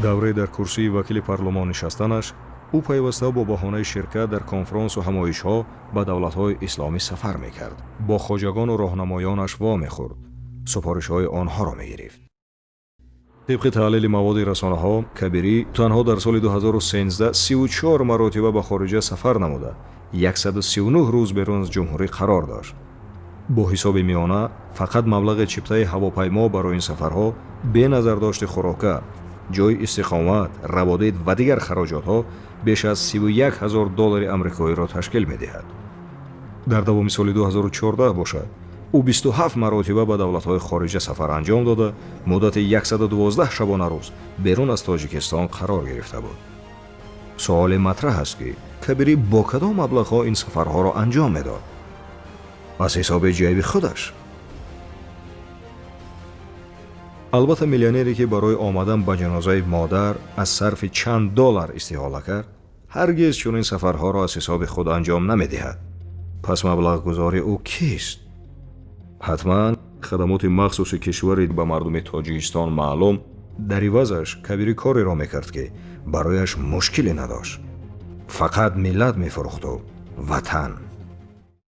Давраи дар курсии вакили парлумон нишастанаш ӯ пайваста бо баҳонаи ширкат дар конфронсу ҳамоишҳо ба давлатҳои исломӣ сафар мекард, бо хоҷагону роҳнамоёнаш вомехӯрд, супоришҳои онҳоро мегирифт. Тибқи таҳлили маводи расонаҳо, Кабирӣ танҳо дар соли 2013 34 маротиба ба хориҷа сафар намуда, 139 рӯз берун аз ҷумҳурӣ қарор дошт. Бо ҳисоби миёна, фақат маблағи чиптаи ҳавопаймо барои ин сафарҳо, бе назардошти хӯрока, ҷойи истиқомат, раводид ва дигар хароҷотҳо, беш аз 31 ҳазор доллари амрикоиро ташкил медиҳад. Дар давоми соли 2014 бошад, ӯ 27 маротиба ба давлатҳои хориҷа сафар анҷом дода, муддати 112 шабонарӯз берун аз Тоҷикистон қарор гирифта буд. Суоле матраҳ аст, ки Кабирӣ бо кадом маблағҳо ин сафарҳоро анҷом медод? Аз ҳисоби ҷайби худаш? Албатта, миллионере, ки барои омадан ба ҷанозаи модар аз сарфи чанд доллар истиҳола кард, ҳаргиз чунин сафарҳоро аз ҳисоби худ анҷом намедиҳад. Пас маблағгузори ӯ кист? Ҳатман хадамоти махсуси кишвари ба мардуми Тоҷикистон маълум. Дар ивазаш Кабирӣ кореро мекард, ки барояш мушкиле надошт. Фақат миллат мефурӯхту ватан.